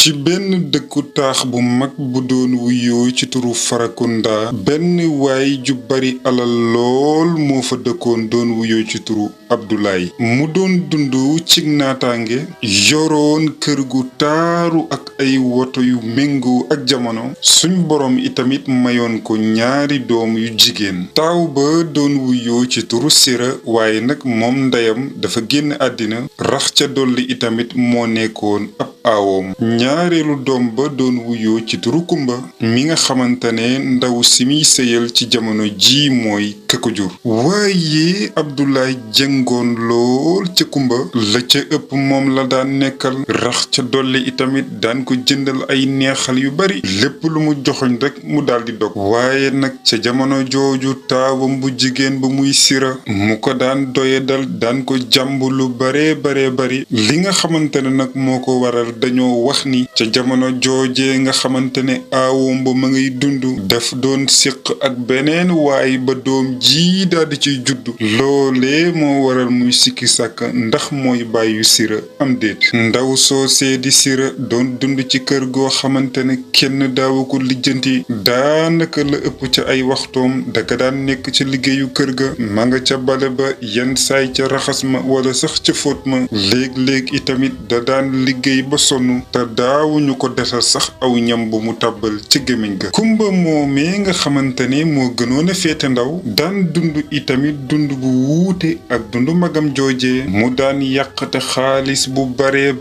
ci benn dëkku taax bu mag bu doon wuyoo ci turu Farakunda benn waay ju bari alal lool moo fa dëkkoon doon wuyoo ci turu Abdoulaye mu doon dund ci naataange yoroon kër gu taaru ak ay woto yu méngoo ak jamono suñ boroom itamit mayoon ko ñaari doom yu jigéen taaw ba doon wuyoo ci turu Sira waaye nag moom ndeyam dafa génn àddina rax ca dolli itamit moo nekkoon ab aawoom ñaareelu doom ba doon wuyoo ci turu Kumba mi nga xamante ne ndaw si muy sëyal ci jamono ji mooy këko jur waaye Abdoulaye jëngoon lool ca Kumba la ca ëpp moom la daan nekkal rax ca dolli itamit daan ko jëndal ay neexal yu bari lépp lu mu joxoñ rek mu daldi dog waaye nag ca jamono jooju taawam bu jigéen ba muy Sira mu ko daan doyadal daan ko jàmb lu bare bari li nga xamante ne nag moo ko waral dañoo wax ni ca jamono joojee nga xamante ne aawom ba ma ngay dund daf doon siq ak beneen waay ba doom ji daldi ciy juddu loolee moo waral muy sikki sàkk ndax mooy bàyyu Sira am déet ndaw soosee di Sira doon dund ci kër goo xamante ne kenn daawu ko lijjanti daanaka la ëpp ca ay waxtoom daka daan nekk ca liggéeyu kër ga ma nga ca bale ba yenn saay ca raxas ma wala sax ca fóot ma léeg-léeg itamit da daan liggéey ba sonn te daawuñu ko desal sax aw ñam bu mu tàbbal ci gémmiñ ga Kumba moomee nga xamante ne moo gënoon a féete ndaw daan dund itamit dund bu wuute ak dund magam joojee mu daan yàqate xaalis bu bari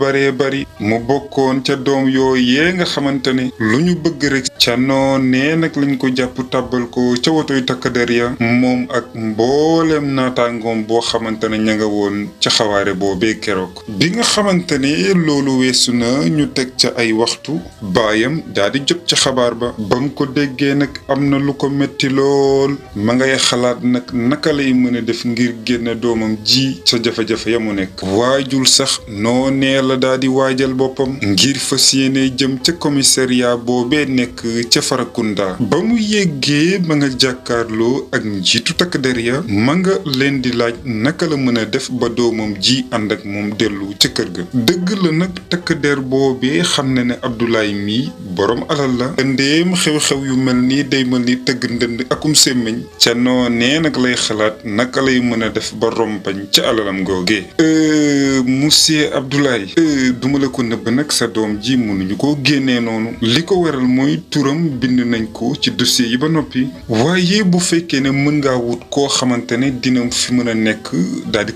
mu bokkoon ca doom yooyee nga xamante ne lu ñu bëgg rek ca noonee nag lañ ko jàpp tàbbal ko ca wotoy takkader ya moom ak mboolem naataangoom boo xamante ne ña nga woon ca xawaare boobee keroog bi nga xamante ne loolu weesu na ñu teg ca ay waxtu baayam daldi jot ca xabaar ba bam ko déggee nag am na lu ko metti lool ma ngay xalaat nag naka lay mën a def ngir génn doomam ji ca jafe-jafe ya mu nekk waajul sax noonee la daldi waajal boppam ngir fas yéene jëm ca commissariat boobee nekk ca Farakunda ba mu yeggee ba nga jàkkaarloo ak njiitu takk der ya ma nga leen di laaj naka la mën a def ba doomam ji ànd ak moom dellu ca kër ga dëgg la nag takk der boobee xam na ne Abdoulaye mii boroom alal la ndéem xew-xew yu mel nii day mel ni tëgg ndënd akum sémmiñ ca noonee nag lay xalaat naka lay mën a def ba rompañ ca alalam googee monsieur Abdoulaye duma la ko nëbb nag sa doom ji mënuñu ko génnee noonu li ko waral mooy turam bind nañ ko ci dossier yi ba noppi waaye bu fekkee ne mën ngaa wut koo xamante ne dina fi mën a nekk daal di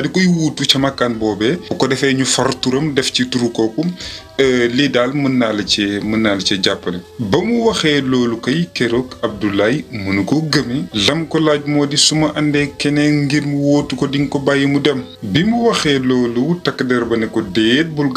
koy wuutu ca makkaan boobee bu ko defee ñu far turam def ci turu kooku lii daal mën naa la ci jàppale ba mu waxee loolu kay keroog Abdoulaye mënu ko gëme lam ko laaj moo di su ma àndee keneen ngir mu wóotu ko dinga ko bàyyi mu dem bi mu waxee loolu takk der ba ne ko déet bul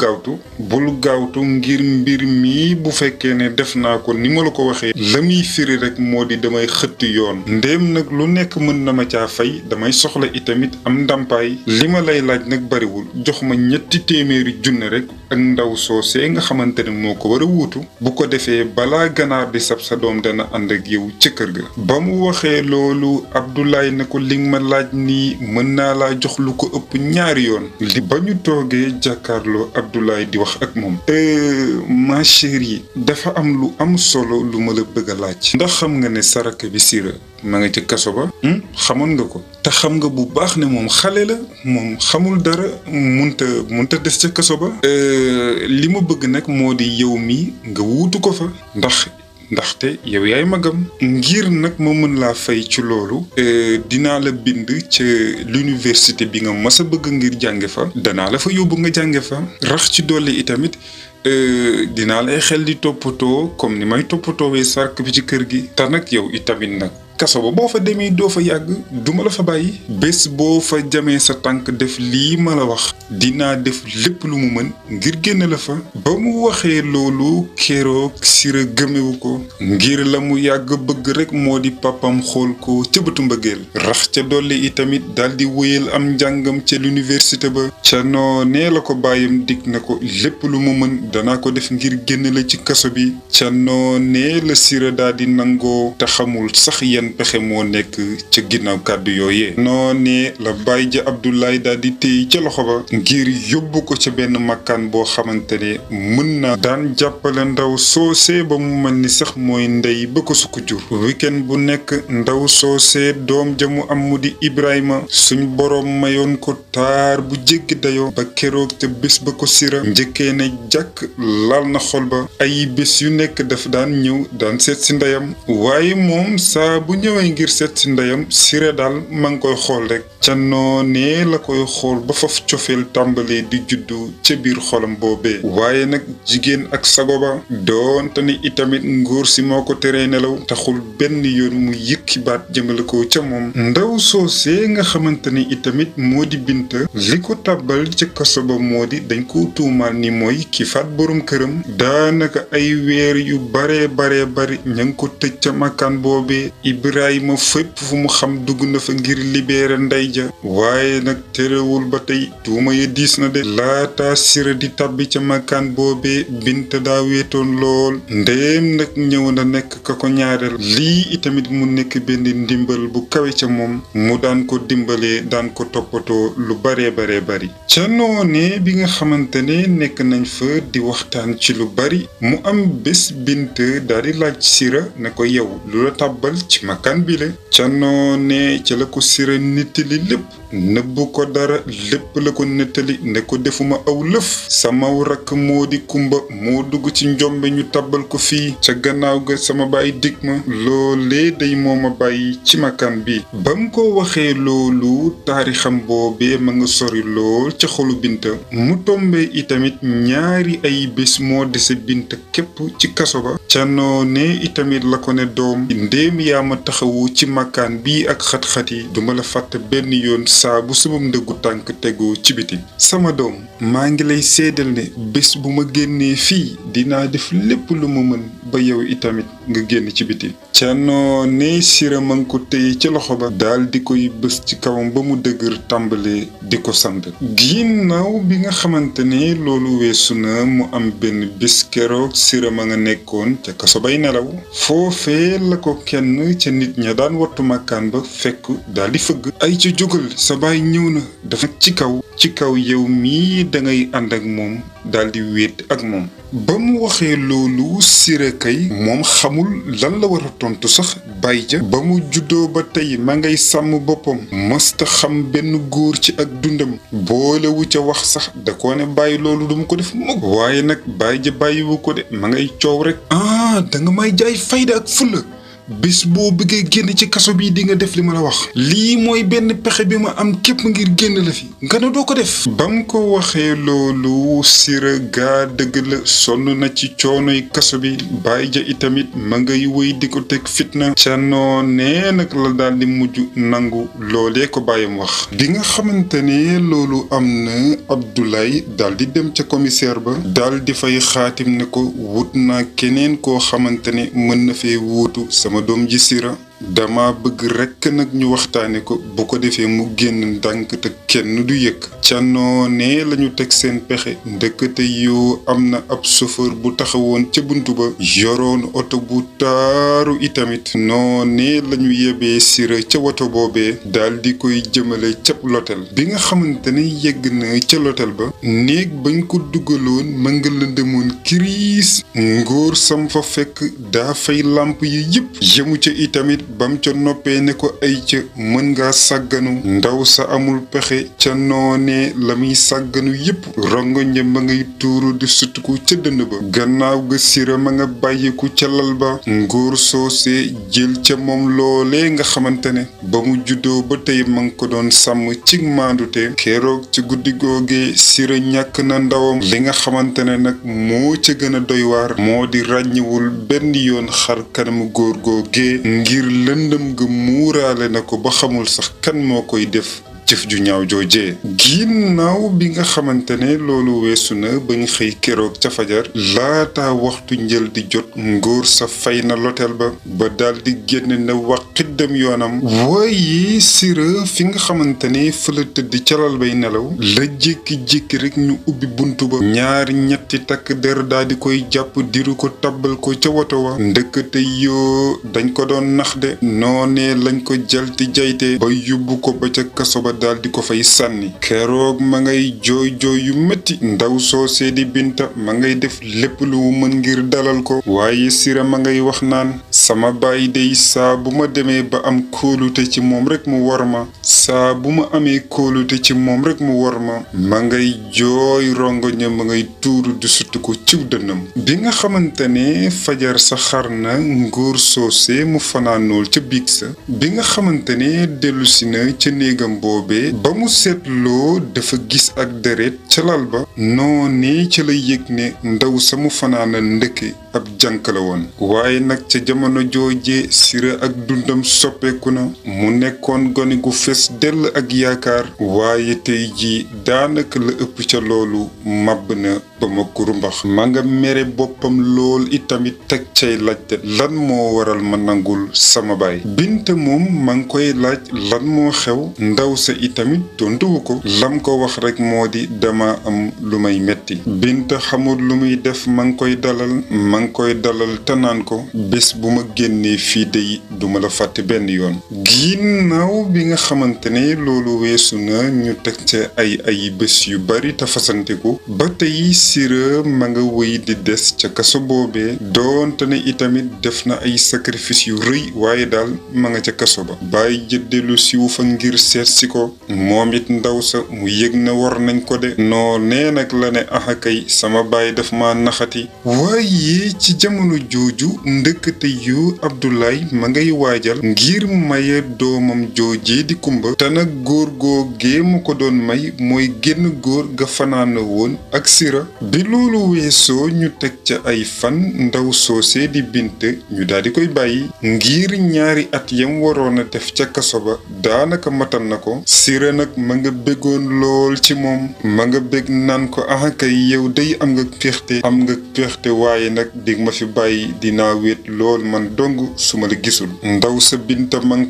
gaawtu ngir mbir mi bu fekkee ne def naa ko ni ma la ko waxee la muy firi rek moo di damay xëtt yoon ndéem nag lu nekk mën na ma caa fay damay soxla itamit am ndàmpaay li ma lay laaj nag bariwul jox ma 300 junne rek ak ndaw soosee nga xamante ne moo ko war a wuutu bu ko defee balaa ganaar di sab sa doom dana ànd ak yow ci kër ga ba mu waxee loolu Abdoulaye ne ko li ma laaj nii mën naa laa jox lu ko ëpp 2 yoon li ba ñu toogee jàkkaarloo Abdoulaye di wax ak moom ma chérie dafa am lu am solo lu ma la bëgg a laaj ndax xam nga ne saraka bi Sira ma nga ca kaso ba xamoon nga ko te xam nga bu baax ne moom xale la moom xamul dara munta des ca kaso ba li ma bëgg nag moo di yow mi nga wuutu ko fa ndaxte yow yaay magam ngir nag ma mën laa fay ci loolu dinaa la bind ca l'université bi nga mas a bëgg ngir jànge fa danaa la fa yóbbu nga jànge fa rax ci dolli itamit dinaa lay xel di toppatoo comme ni may toppatoowee sark bi ci kër gi te nag yow itamit nag kaso ba boo fa demee doo fa yàgg duma la fa bàyyi bés boo fa jamee sa tànk def lii ma la wax dinaa def lépp lu mu mën ngir génn la fa ba mu waxee loolu keroog Sira gëmewu ko ngir la mu yàgg bëgg rek moo di papam xool ko ca bëtu mbëggeel rax ca dolli itamit daldi wéyal am njàngam ca l'université ba ca noonee la ko bàyyam dig na ko lépp lu mu mën danaa ko def ngir génn la ci kaso bi ca noonee la Sira daldi nangoo te xamul sax yenn yan pexe moo nekk ca ginnaaw kàddu yooyee. noonee la baay ja Abdoulaye daal di téye ca loxo ba ngir yóbbu ko ca benn makkaan boo xamante ne mën na daan jàppale ndaw soosee ba mu mel ni sax mooy ndey ba ko sukk jur. weekend bu nekk ndaw soosee doom ja mu am mu di Ibrahima suñ boroom mayoon ko taar bu jéggi dayoo ba keroog te bés ba ko Sira njëkkee ne jàkk laal na xol ba. ay bés yu nekk daf daan ñëw daan seet si ndeyam waaye moom saa bu ñëwee ngir seet si ndeyam Sira daal ma ngi koy xool rek ca noonee la koy xool ba faf cofeel tàmbalee di juddu ca biir xolam boobee. waaye nag jigéen ak sago ba doonte ni itamit nguur si moo ko teree nelaw taxul benn yoon mu yëkki baat jëmale ko ca moom. ndaw soosee nga xamante ni itamit moo di Binta li ko tàbbal ca kaso ba moo di dañ ko tuumaal ni mooy ki faat borom këram. daanaka ay weer yu bari ña ngi ko tëj ca makkaan boobee. Ibrahima fépp fu mu xam dugg na fa ngir libérer ndey ja waaye nag terewul ba tey tuuma ya diis na de. laata Sira di tàbbi ca makkaan boobee Binta daa weetoon lool ndéem nag ñëw na nekk ka ko ñaareel. lii itamit mu nekk benn ndimbal bu kawe ca moom mu daan ko dimbalee daan ko toppatoo lu bari. ca noonee bi nga xamante ne nekk nañ fa di waxtaan ci lu bari mu am bés Binta daal di laaj Sira ne ko yow lu la tàbbal ci makkaan bi le. ca noonee ca la ko Sira nettali lépp nëbbu ko dara lépp la ko nettali ne ko defuma aw lëf sama rakk moo di Kumba moo dugg ci njombe ñu tàbbal ko fii ca gannaaw ga sama baay dig ma loolee day moo ma bàyyi ci makkaan bi. ba mu ko waxee loolu taarixam boobee ma nga sori lool ca xolu Binta mu tombe itamit ñaari ay bés moo dese Binta képp ci kaso ba. ca noonee itamit la ko ne doom ndéem yaa ma taxawu ci makkaan bii ak xat-xat yi duma la fàtte benn yoon saa bu sama ndëggu tànk tegu ci biti. sama doom maa ngi lay seedal ne bés bu ma génnee fii dinaa def lépp lu ma mën ba yow itamit nga génn ci biti. ca noonee Sira ma ngi ko téye ca loxo ba daal di koy bës ci kawam ba mu dëgër tàmbalee di ko sant. ginnaaw bi nga xamante ne loolu weesu na mu am benn bés keroog Sira ma nga nekkoon ca kaso bay nelaw foofee la ko kenn ca nit ña daan wattu makkaan ba fekk daal di fëgg. ay ca jógal sa baay ñëw na dafa ci kaw yow mii dangay ànd ak moom daal di wéet ak moom. ba mu waxee loolu Sira kay moom xamul lan la war a tontu sax. baay ja ba mu juddoo ba tey ma ngay sàmm boppam mësta xam benn góor ci ak dundam boolewu ca wax sax da koo ne bàyyi loolu duma ko def mukk. waaye nag baay ja bàyyiwu ko de ma ngay coow rek. danga may jaay fayda ak fulla bis boo bëggee génn ci kaso bii di nga def li ma la wax. lii mooy benn pexe bi ma am képp ngir génn la fi nga ne doo ko def. ba mu ko waxee loolu Sira gaa dëgg la sonn na ci coonoy kaso bi baay ja itamit ma ngay wéy di ko teg fitna. ca noonee nag la daal di mujj nangu loolee ko bàyyam wax. bi nga xamante ne loolu am na Abdoulaye daal di dem ca commissaire ba daal di fay xaatim ne ko wut naa keneen koo xamante ne mën na fee wuutu sama doom ji Sira dama bëgg rekk nag ñu waxtaane ko bu ko defee mu génn ndànk te kenn du yëg. ca noonee lañu teg seen pexe ndëkkate yoo am na ab chauffeur bu taxawoon ca buntu ba yoroon oto bu taaru itamit. noonee lañu yebee Sira ca woto boobee daal di koy jëmale ca l'hôtel. bi nga xamante ne yegg na ca l'hôtel ba néeg bañ ko dugaloon ma nga lëndëmoon kiriis ngóor sam fa fekk daa fay làmp yi yëpp yemu ca itamit bam ca noppee ne ko ay ca mën nga sàgganu ndaw sa amul pexe. ca noonee la muy sàgganu yépp rongoñe ma ngay tuuru di sutku ca dënd ba. gannaaw ga Sira ma nga bàyyiku ca lal ba ngóor soosee jël ca moom loolee nga xamante ne ba mu juddoo ba tey ma ngi ko doon sàmm ci maandute. keroog ci guddi googee Sira ñàkk na ndawam. li nga xamante ne nag moo ca gën a doy waar moo di ràññewul benn yoon xar kanamu góor googee ngir lëndëm ga muuraale na ko ba xamul sax kan moo koy def jëf ju ñaaw joojee. ginnaaw bi nga xamante ne loolu weesu na ba ñu xëy keroog ca fajar laata waxtu njël di jot ngóor sa fay na l'hôtel ba daal di génn na waqit dem yoonam. waaye Sira fi nga xamante ne fa la tëdd ca lal bay nelaw la jékki-jékki rek ñu ubbi buntu ba ñaari ñetti takk der daal di koy jàpp diru ko tabbal ko ca woto wa ndëkkate yoo dañ ko doon nax de noonee lañ ko jalti jayte ba yóbbu ko ba ca kaso ba daal di ko fay sànni keroog ma ngay jooy yu metti ndaw soosee di Binta ma ngay def lépp lu mën ngir dalal ko waaye Sira ma ngay wax naan sama baay dey saa bu ma demee ba am kóolute ci moom rek mu war ma saa bu ma amee kóolute ci moom rek mu war ma ngay jooy rongoña ma ngay tuuru di sutti ko ciw dënnam bi nga xamante ne fajar sa xar na ngóor soose mu fanaanool ca biig sa bi nga xamante ne dellusi na ca néegam boobee ba mu seetloo dafa gis ak deret ca lal ba noonee ca la yëg ne ndaw sa mu fanaana ndëkke ab jànk la woon waaye nag ca jamono jooje Sira ak dundam soppeeku na mu nekkoon gone gu fees dell ak yaakaar waaye tey ji daanaka la ëpp ca loolu màbb na ba ma kurumbax ma nga mere boppam lool itamit teg cay laajte lan moo waral ma nangul sama baay Binta moom ma ngi koy laaj lan moo xew ndaw sa itamit tontuwu ko lam ko wax rek moo di dama am lu may metti Binta xamul lu muy def ma ngi koy dalal te naan ko bés bu ma génnee fii dey duma la fàtte benn yoon ginnaaw bi nga xamante ne loolu weesu na ñu teg ca ay bés yu bari te fasantiku ba tey Sira ma nga wéy di des ca kaso boobee doonte ne itamit def na ay sacrifice yu rëy waaye daal ma nga ca kaso ba bàyyi jëddelu siwu fa ngir seet si ko moom it ndaw sa mu yëg na war nañ ko de noo nee nag la ne axakay sama baay daf ma naxati waaye ci jamono jooju ndëkkate yu Abdoulaye ma ngay waajal ngir maye doomam joojee di Kumba te nag góor googee mu ko doon may mooy génn góor ga fanaana woon ak Sira bi loolu weesoo ñu teg ca ay fan ndaw soosee di Binta ñu daal di koy bàyyi ngir ñaari at yam waroon a def ca kaso ba daanaka matal na ko Sira nag ma nga bëggoon lool ci moom ma nga bëgg naan ko kay yow day am nga péexte waaye nag dig ma fi bàyyi dinaa wéet lool man dong su ma la gisul ndaw sa Binta ma ngi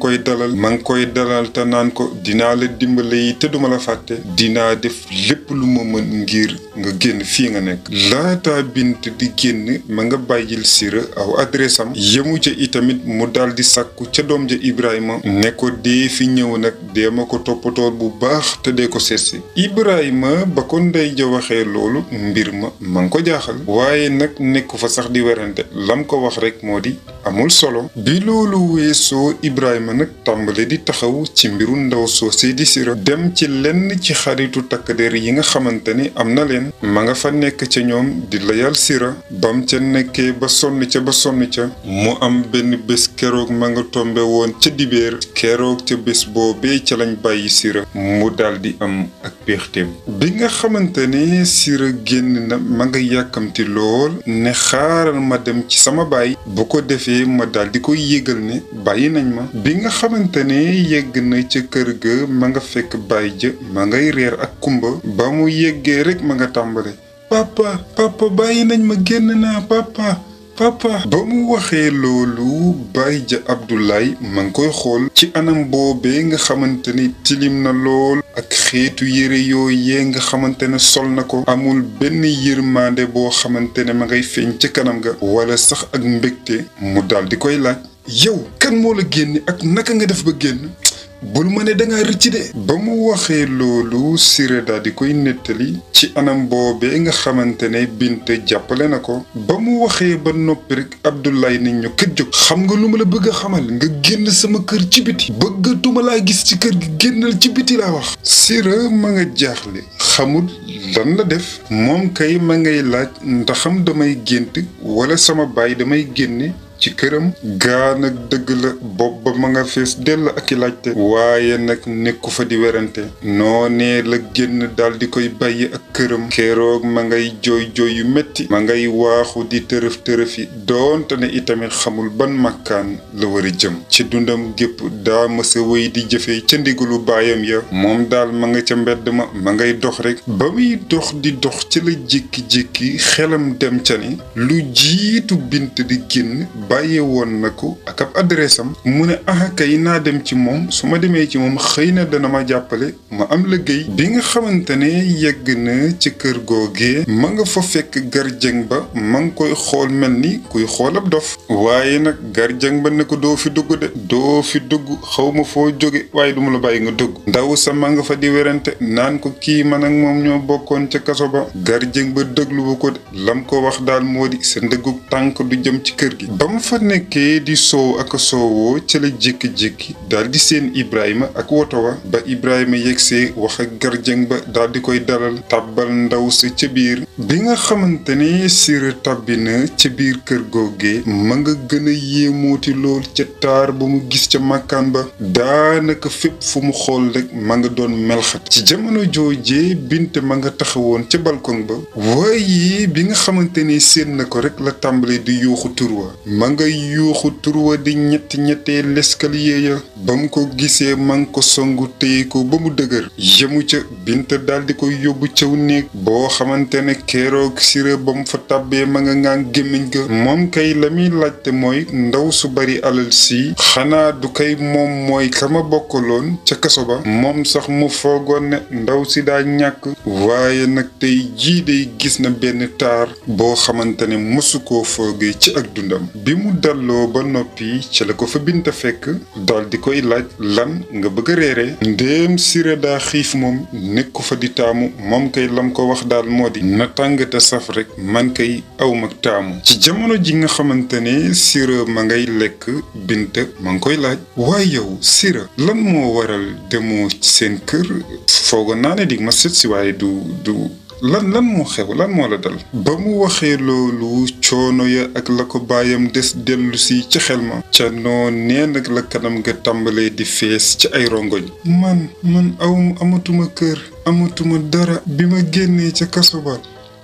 koy dalal te naan ko dinaa la dimbale yi te duma la fàtte dinaa def lépp lu ma mën ngir nga génn fii nga nekk laata Binta di génn ma nga bàyyil Sira aw adresse am yemu ca itamit mu daldi sàkku ca doom ja Ibrahima ne ko dee fi ñëw nag dee ma ko toppatool bu baax te dee ko seetsi Ibrahima ba ko ndey ja waxee loolu mbir ma ngi ko jaaxal waaye nag nekku fa sax di werante lam ko wax rek moo di amul solo bi loolu weesoo Ibrahima nag tàmbale di taxaw ci mbiru ndaw soosee di Sira dem ci lenn ci xaritu takk der yi nga xamante ni am na leen ma nga fa nekk ca ñoom di layal Sira bam ca nekkee ba sonn ca mu am benn bés keroog ma nga tombe woon ca dibéer keroog ca bés boobee ca lañ bàyyi Sira mu daldi am ak péexteem bi nga xamante ne Sira génn na ma nga yàkkamti lool ne xaaral ma dem ci sama baay bu ko defee ma daldi koy yëgal ne bàyyi nañ ma bi nga xamante ne yegg na ca kër ga ma nga fekk baay ja ma ngay reer ak Kumba ba mu yeggee rek ma nga tàmbale papa bàyyi nañ ma génn naa papa ba mu waxee loolu baay ja Abdoulaye ma ngi koy xool ci anam boobee nga xamante ni tilim na lool ak xeetu yére yooyee nga xamante ne sol na ko amul benn yërmande boo xamante ne ma ngay feeñ ca kanam ga wala sax ak mbégte mu dal di koy laaj yow kan moo la génne ak naka nga def ba génn bul ma ne dangaa rëcc de ba mu waxee loolu Sira daal di koy nettali ci anam boobee nga xamante ne Binta jàppale na ko ba mu waxee ba noppi rek Abdoulaye ni ñu kët jóg xam nga lu ma la bëgg a xamal nga génn sama kër ci biti bëggatuma laa gis ci kër gi génnal ci biti laa wax Sira ma nga jaaxle xamul lan la def moom kay ma ngay laaj ndaxam damay gént wala sama baay damay génne ci këram gaa nag dëgg la bopp ba ma nga fees dell ak i laajte waaye nag nekku fa di werante noonee la génn dal di koy bàyyi ak këram keroog ma ngay jooy yu metti ma ngay waaxu di tërëfi doonte ne itamit xamul ban makkaan la war a jëm ci dundam gépp daa mësa wéy di jëfe ca ndigalu baayam ya moom daal ma nga ca mbedd ma ngay dox rek ba muy dox di dox ci la jékki-jékki xelam dem ca ni lu jiitu Bint di génn bàyyee woon na ko ak ab adresse am mu ne kay naa dem ci moom su ma demee ci moom xëy na dana ma jàppale ma am liggéey. bi nga xamante ne yegg na ci kër googee ma nga fa fekk gardien ba ma ngi koy xool mel ni kuy xool ab dof waaye nag gardien ba ne ko doo fi dugg de doo fi dugg xaw ma foo jóge waaye duma la bàyyi nga dugg. ndaw sa ma nga fa di werante naan ko kii man ak moom ñoo bokkoon ca kaso ba. gardien ba dégluwu ko de lam ko wax daal moo di sa ndëggug tànk du jëm ci kër gi. ba mu fa nekkee di soow ak soowoo ca la jékki-jékki daal di seen Ibrahima ak woto wa ba Ibrahima yegsee wax ak gardien ba daal di koy dalal tàbbal ndaw sa ca biir. bi nga xamante ne Sira tàbbi na ca biir kër googee ma nga gën a yéemooti lool ca taar ba mu gis ca màkkaan ba daanaka fépp fu mu xool rek ma nga doon melxat. ci jamono joojee Bint ma nga taxawoon ca balkon ba waaye bi nga xamante ne seen na ko rek la tàmbale di yuuxu turwa ma nga yuuxu turwa di ñettee l'escalier ya ba mu ko gisee ma nga ko songu téye ko ba mu dëgër yemu ca Bint daal di ko yóbbu caw néeg boo xamante ne keroog Sira ba mu fa tàbbee ma nga ngaan gémmiñ ga moom kay la muy laajte mooy ndaw su bari alal si xanaa du kay moom mooy kama bokkaloon ca kaso ba moom sax mu foogoon ne ndaw si daa ñàkk waaye nag tey jii day gis na benn taar boo xamante ne mësu koo foogee ci ak dundam. bi mu dalloo ba noppi ci la ko fa Bint fekk dal di koy laaj lan nga bëgg a reere ndéem Sira daa xiif moom nekku fa di taamu moom kay lam ko wax daal moo di na tàngate saf rek man kay aw mag taamu. ci jamono ji nga xamante ne Sira ma ngay lekk Bint ma ngi koy laaj waaye yow Sira lan moo waral demoo ci seen kër foogoon naa ne dig ma seet si waaye du lan moo xew lan moo la dal. ba mu waxee loolu coono ya ak la ko baayam des dellu si ci xel ma ca noon nee nag la kanam nga tàmbalee di fees ci ay rongoñ. man amatuma kër amatuma dara bi ma génnee ca kaso ba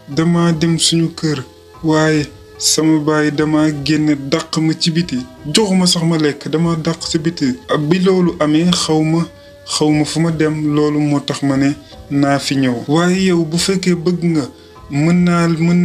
dama dem suñu kër waaye sama baay dama génne dàq ma ci biti joxuma sax ma lekk dama dàq ci biti bi loolu amee xaw ma fu ma dem loolu moo tax ma ne naa fi ñëw waaye yow bu fekkee bëgg nga mën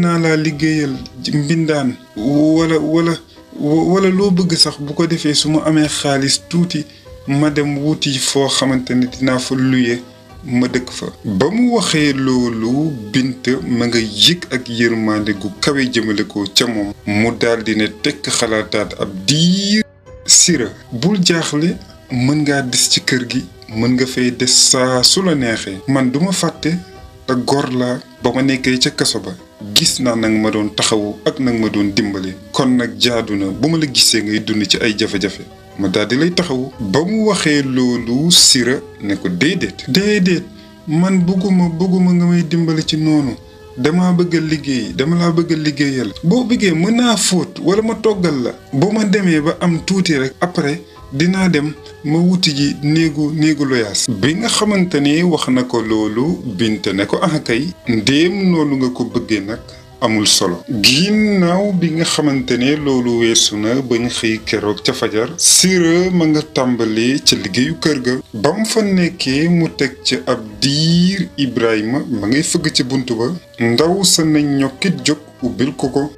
naa laa liggéeyal mbindaan wala loo bëgg sax bu ko defee su ma amee xaalis tuuti ma dem wuti foo xamante ne dinaa fa luye ma dëkk fa. ba mu waxee loolu Bint ma nga yëg ak yërmande gu kawe jëmale ko ca moom mu daldi ne tekk xalaataat ab diir. Sira bul jaaxle mën ngaa des ci kër gi mën nga fay des saa su la neexee man duma fàtte te gor laa ba ma nekkee ca kaso ba gis naa nag ma doon taxawu ak nag ma doon dimbale kon nag jaadu na bu ma la gisee ngay dund ci ay jafe-jafe ma daal di lay taxawu. ba mu waxee loolu Sira ne ko déedéet man bëgguma nga may dimbale ci noonu dama bëgg a liggéey dama laa bëgg a liggéeyal boo bëggee mën naa fóot wala ma toggal la bu ma demee ba am tuuti rek après dinaa dem ma wuti ji néegu loyaas. bi nga xamante ne wax na ko loolu Bint ne ko kay ndéem noonu nga ko bëggee nag amul solo. ginnaaw bi nga xamante ne loolu weesu na bañ xëy keroog ca fajar Sira ma nga tàmbalee ca liggéeyu kër ga ba mu fa nekkee mu teg ca ab diir Ibrahima ma ngay fëgg ca bunt ba ndaw sa na ñokkit jóg ubbil ko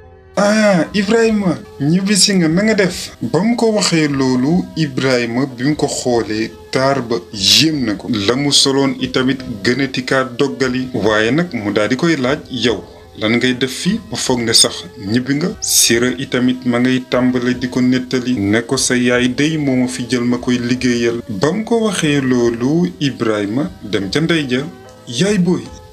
Ibrahima ñibbisi nga na nga def. ba mu ko waxee loolu Ibrahima bi mu ko xoolee taar ba yéem na ko la mu soloon itamit gënati kaa doggali waaye nag mu daal di koy laaj yow lan ngay def fii ba foog ne sax ñibbi nga. Sira itamit ma ngay tàmbale di ko nettali ne ko sa yaay day moo ma fi jël ma koy liggéeyal. ba mu ko waxee loolu Ibrahima dem ca ndey ja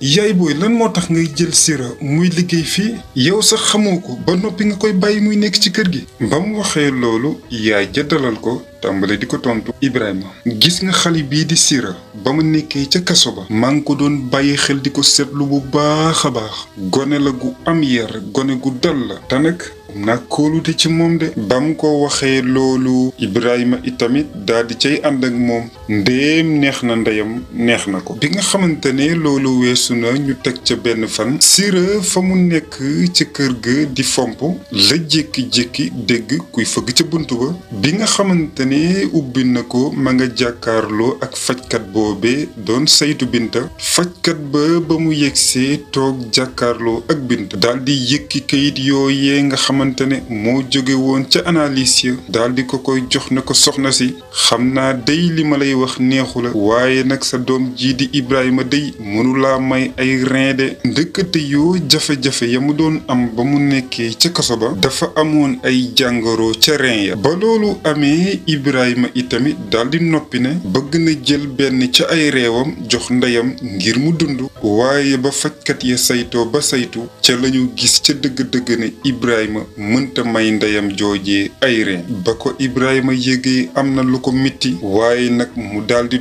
yaay booy lan moo tax ngay jël Sira muy liggéey fii yow sax xamoo ko ba noppi nga koy bàyyi muy nekk ci kër gi. ba mu waxee loolu yaay ja dalal ko tàmbale di ko tontu Ibrahima gis nga xale bii di Sira ba mu nekkee ca kaso ba maa ngi ko doon bàyyi xel di ko seetlu bu baax a baax gone la gu am yar gone gu dal la te nag naa kóolute ci moom de. ba mu ko waxee loolu Ibrahima itamit daal di cay ànd ak moom ndéem neex na ndeyam neex na ko. bi nga xamante ne loolu weesu na ñu teg ca benn fan Sira fa mu nekk ca kër ga di fomp la jékki-jékki dégg kuy fëgg ca bunt ba. bi nga xamante ne ubbi na ko ma nga jàkkaarloo ak fajkat boobee doon saytu Binta. fajkat ba mu yegsee toog jàkkaarloo ak Binta daal di yëkki kayit yooyee nga xamante ne moo jóge woon ca analyse ya daal di ko koy jox ne ko soxna si xam naa day li ma lay wax neexu la waaye nag sa doom jii di Ibrahima day mënulaa may ay rein de ndëkkate yoo jafe-jafe ya mu doon am ba mu nekkee ca kaso ba dafa amoon ay jàngoro ca rein ya ba loolu amee Ibrahima itamit daal di noppi ne bëgg na jël benn ca ay reewam jox ndeyam ngir mu dund waaye ba fajkat ya saytoo ba saytu ca lañu gis ca dëgg-dëgg ne Ibrahima mënta may ndeyam joojee ay rein ba ko Ibrahima yégee am na lu ko mitti waaye nag mu daldi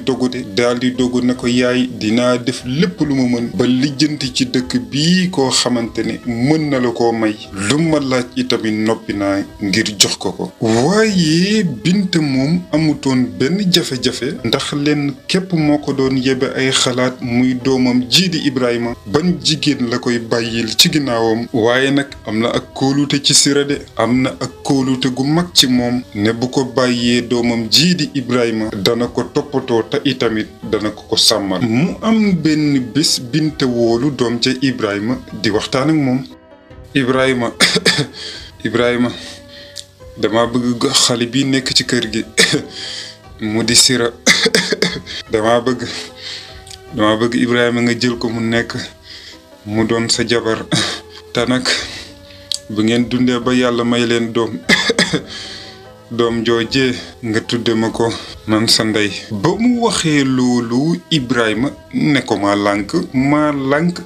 dogu ne ko yaay dinaa def lépp lu ma mën ba lijjanti ci dëkk bii koo xamante ne mën na la koo may lu ma laaj itamit noppi naa ngir jox ko waaye Binta moom amutoon benn jafe-jafe ndax lenn képp moo ko doon yebe ay xalaat muy doomam jii di Ibrahima ban jigéen la koy bàyyil ci ginnaawam waaye nag am na ak kóolute ci Sira de am na ak kóolute gu mag ci moom ne bu ko bàyyee doomam jii di Ibrahima dana ko toppatoo te itamit dana ko sàmmal. mu am benn bés Binta woolu doom ca Ibrahima di waxtaan ak moom. Ibrahima dama bëgg xale bi nekk ci kër gi mu di Sira dama bëgg Ibrahima nga jël ko mu doon sa jabar te nag bu ngeen dundee ba yàlla may leen doom joojee nga tudde ma ko man sa ndey. ba mu waxee loolu Ibrahima ne ko maa lànk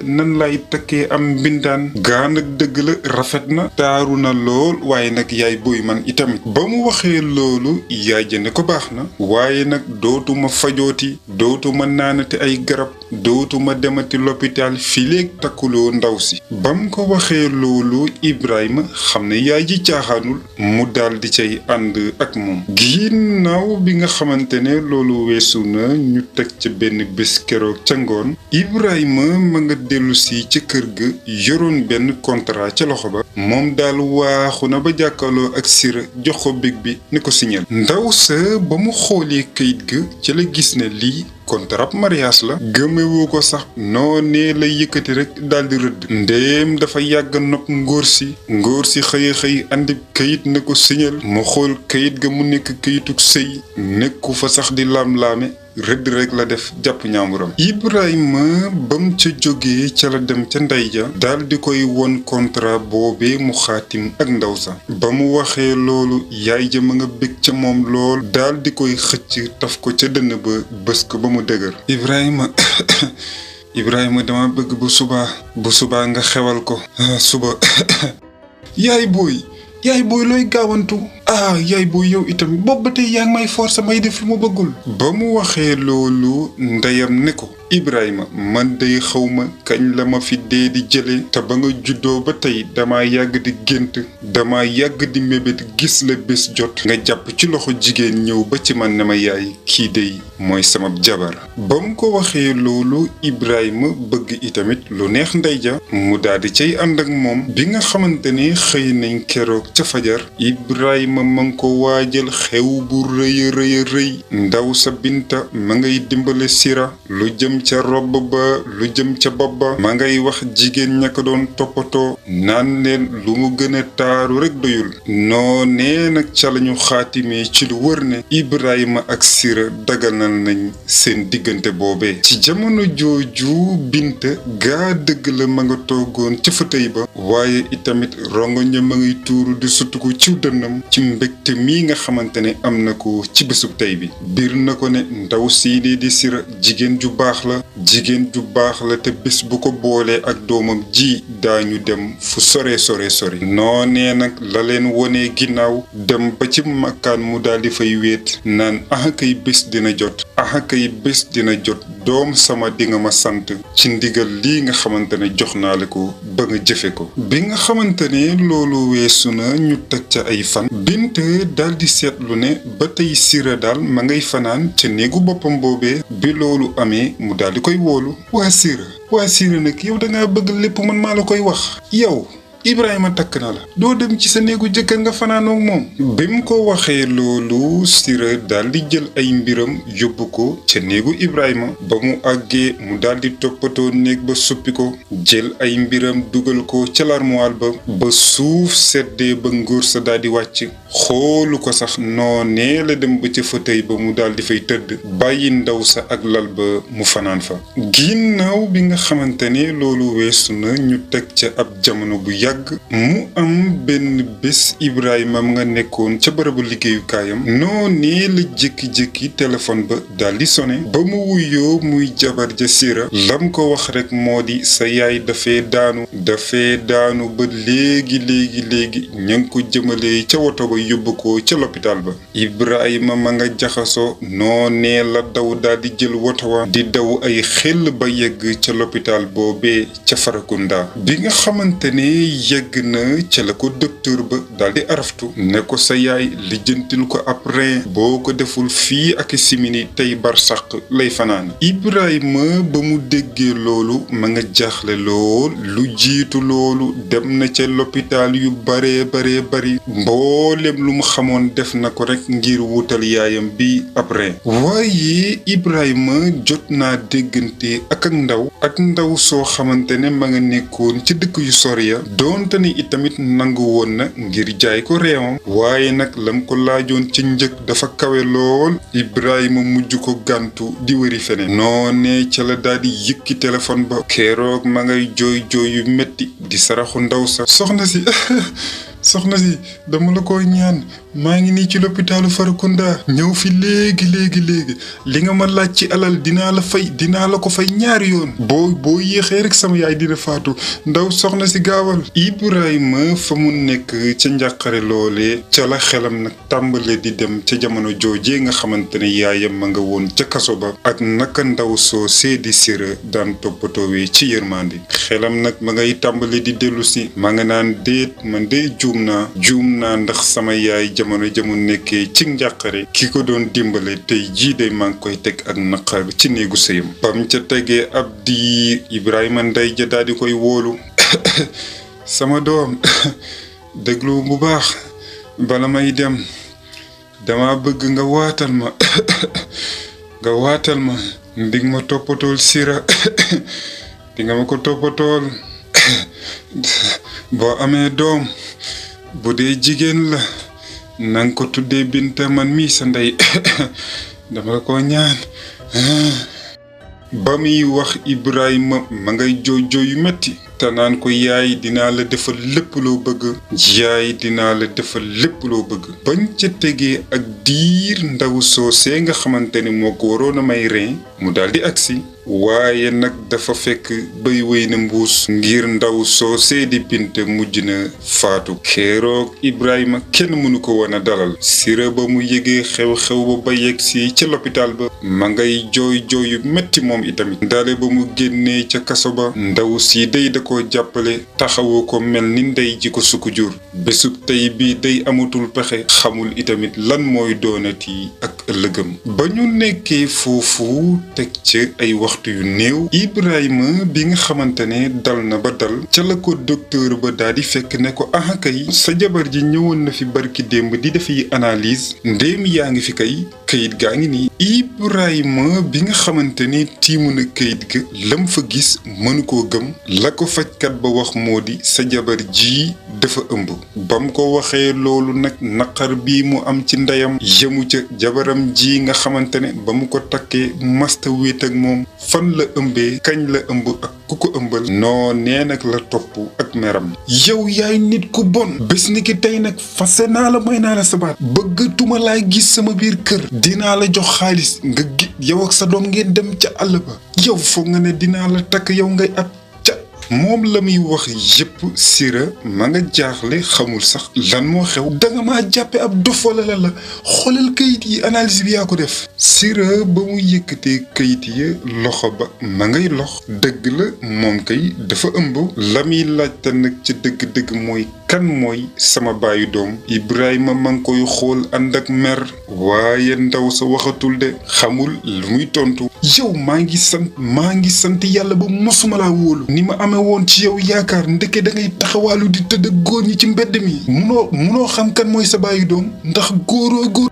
nan lay takkee am mbindaan gaa nag dëgg la rafet na taaru na lool waaye nag yaay booy man itamit. ba mu waxee loolu yaay ja ne ko baax na waaye nag dootuma fajooti dootuma naanati ay garab dootuma demati l'hôpital fileeg takkuloo ndaw si. ba mu ko waxee loolu Ibrahima xam ne yaay ji caaxaanul mu daldi cay ànd ak moom. ginnaaw bi nga xamante ne loolu weesu na ñu teg ca benn bés keroog ca ngoon Ibrahima ma nga dellusi ca kër ga yoroon benn contrat ca loxo ba moom daal waaxu na ba jàkkaarloo ak Sira jox ko big bi ne ko signal. ndaw sa ba mu xoolee kayit ga ca la gis ne lii contrat mariage la gëmewoo ko sax noonee lay yëkkati rek daldi rëdd ndéem dafa yàgg nopp ngóor si xëy andi kayit ne ko signal mu xool kayit ga mu nekk kayituk sëy nekku fa sax di laam-laame rëdd rek la def jàpp ñaamuram. Ibrahima bam ca jógee ca la dem ca ndey ja daal di koy won contrat boobee mu xaatim ak ndaw sa. ba mu waxee loolu yaay ja ma nga bég ca moom lool daal di koy xëcc taf ko ca dënn ba bës ko ba mu dëgër. Ibrahima dama bëgg bu subaa nga xewal ko suba. yaay booy looy gaawantu. yaay booy yow itam boobu ba tey yaa ngi may force may def lu ma bëggul. ba mu waxee loolu ndeyam ne ko Ibrahima man day xawma kañ la ma fi dee di jële te ba nga juddoo ba tey dama yàgg di gént dama yàgg di mébét gis la bés jot nga jàpp ci loxo jigéen ñëw ba ci man ne ma yaay kii day mooy sama jabar. ba mu ko waxee loolu Ibrahima bëgg itamit lu neex ndey ja mu daldi cay ànd ak moom. bi nga xamante ne xëy nañ keroog ca fajar Ibrahima ma ngi ko waajal xew bu rëy ndaw sa Binta ma ngay dimbale Sira lu jëm ca robb ba lu jëm ca bopp ba ma ngay wax jigéen ña ko doon toppatoo naan leen lu mu gën a taaru rek doyul. noonee nag ca lañu xaatimee ci lu wër ne Ibrahima ak Sira daganal nañ seen diggante boobee. ci jamono jooju Binta gaa dëgg la ma nga toogoon ca fauteuil ba waaye itamit rongoña ma ngay tuuru di suttuku ci dënnam ci mbégte mii nga xamante ne am na ko ci bésub tey bi. biir na ko ne ndaw sii di Sira jigéen ju baax la te bés bu ko boolee ak doomam ji daañu dem fu sore noonee nag la leen wonee ginnaaw dem ba ci makkaan mu daldi fay wéet naan kay bés dina jot ah kay bés dina jot doom sama di nga ma sant ci ndigal lii nga xamante ne jox naa la ko ba nga jëfe ko. bi nga xamante ne loolu weesu na ñu teg ca ay fan Bint daal di seetlu ne ba tey Sira daal ma ngay fanaan ca néegu boppam boobee. bi loolu amee mu daal di koy wóolu. waa Sira nag yow dangaa bëgg lépp man maa la koy wax. yow Ibrahima takk na la doo dem ci sa néegu jëkkër nga fanaanoog moom. bi mu ko waxee loolu Sira daal di jël ay mbiram yóbbu ko ca néegu Ibrahima. ba mu àggee mu daal di toppatoo néeg ba suppi ko jël ay mbiram dugal ko ca l'armoire ba suuf seddee ba ngóor sa daal di wàcc xoolu ko sax noonee la dem ba ca fauteuil ba mu daal di fay tëdd bàyyi ndaw sa ak lal ba mu fanaan fa. ginnaaw bi nga xamante ne loolu weesu na ñu teg ca ab jamono bu yàgg mu am benn bés Ibrahima nga nekkoon ca barabu liggéeyukaayam noonee la jékki-jékki téléphone ba daal di sone ba mu wuyoo muy jabar ja Sira lam ko wax rek moo di sa yaay dafee daanu ba léegi ña ngi ko jëmalee ca woto ba yóbbu ko ca l'hôpital ba. Ibrahima ma nga jaxasoo noonee la daw daal di jël woto wa di daw ay xel ba yegg ca l'hôpital boobee ca Farakunda. bi nga xamante ne yegg na ca la ko docteur ba daal di araftu ne ko sa yaay lijjantil ko ab rein boo ko deful fii ak simini tey barsàq lay fanaan. Ibrahima ba mu déggee loolu ma nga jaaxle lool lu jiitu loolu dem na ca l'hôpital yu bari mboolem lu mu xamoon def na ko rek ngir wutal yaayam bi ab rein. waaye Ibrahima jot naa déggante ak ndaw soo xamante ne ma nga nekkoon ci dëkk yu sori ya doonte ni itamit nangu woon na ngir jaay ko réewam waaye nag lam ko laajoon ci njëg dafa kawe lool. Ibrahima mujj ko gàntu di wëri feneen noonee ca la daal di yëkki téléphone ba keroog ma ngay jooy yu metti di saraxu ndaw sa. soxna si dama la koy ñaan maa ngi nii ci l'hôpitalu Farakunda ñëw fi léegi li nga ma laaj ci alal dinaa la ko fay ñaari yoon boo yéexee rek sama yaay dina faatu ndaw soxna si gaawal. Ibrahima fa mu nekk ca njàqare loole ca la xelam nag tàmbale di dem ca jamono joojee nga xamante ne yaayam ma nga woon ca kaso ba ak naka ndaw soo seedi Sira daan toppatoowee ci yërmande xelam nag ma ngay tàmbale di dellu si ma nga naan déet man de juum naa ndax sama yaay jamono jamu nekkee ci njàqare ki ko doon dimbale tey jii de maa ngi koy teg ak naqar ci néegu sëyam. bam ca tegee ab diir Ibrahima ndey ja daal di koy wóolu sama doom déglu bu baax bala may dem dama bëgg nga waatal ma ndig ma toppatool Sira di nga ma ko toppatool boo amee doom bu dee jigéen la nanga ko tuddee Binta man mii sa ndey dama la ko ñaan. ba muy wax Ibrahima ma ngay jooy yu metti te naan ko yaay dinaa la defal lépp loo bëgg bañ ca tegee ak diir ndaw soosee nga xamante ne moo ko waroon a may rein mu daldi agsi waaye nag dafa fekk bay wéy na mbuus ngir ndaw soosee di Binta mujj na faatu. keroog Ibrahima kenn mënu ko woon a dalal. Sira ba mu yëgee xew-xew ba yegg si ca l'hôpital ba ma ngay jooy yu metti moom itamit ndale ba mu génnee ca kaso ba ndaw si day da ko jàppale taxawu ko mel ni ndey ji ko sukk jur. bésub tey bi day amatul pexe xamul itamit lan mooy doonati ak ëllëgam. ba ñu nekkee foofu teg ca ay waxtu yu néew Ibrahima bi nga xamante ne dal na ba dal ca la ko docteur ba daal di fekk ne ko ah kay sa jabar ji ñëwoon na fi barki démb di defi analyse ndéem yaa ngi fi kayit gaa ngi nii. Ibrahima bi nga xamante ne tiimu na kayit ga lam fa gis mënu koo gëm la ko fajkat ba wax moo di sa jabar ji dafa ëmb. bam ko waxee loolu nag naqar bii mu am ci ndeyam yemu ca jabaram ji nga xamante ne ba mu ko takkee masta wéet ak moom fan la ëmbee kañ la ëmb ak ku ko ëmbal noo nee nag la topp ak meram. yow yaay nit ku bon bés ni ki tey nag fase naa la may naa la sabaat bëggatuma laay gis sama biir kër dinaa la jox xaalis nga yow ak sa doom ngeen dem ca àll ba yow foog nga ne dinaa la takk yow ngay ab ca moom la muy wax yépp Sira ma nga jaaxle xamul sax lan moo xew. danga maa jàppe ab dof wala la xoolal kayit yi analyse bi yaa ko def. Sira ba mu yëkkatee kayit ya loxo ba ma ngay lox. dëgg la moom kay dafa ëmb. la muy laajte nag ci dëgg-dëgg mooy kan mooy sama baayu doom. Ibrahima ma ngi koy xool ànd ak mer. waaye ndaw sa waxatul de xamul lu muy tontu. yow maa ngi sant yàlla ba mosuma laa wóolu. ni ma amee woon ci yow yaakaar ndeke da ngay taxawaalu di tëdd góor ñi ci mbedd mi. munoo xam kan mooy sa baayu doom ndax góoroo góor.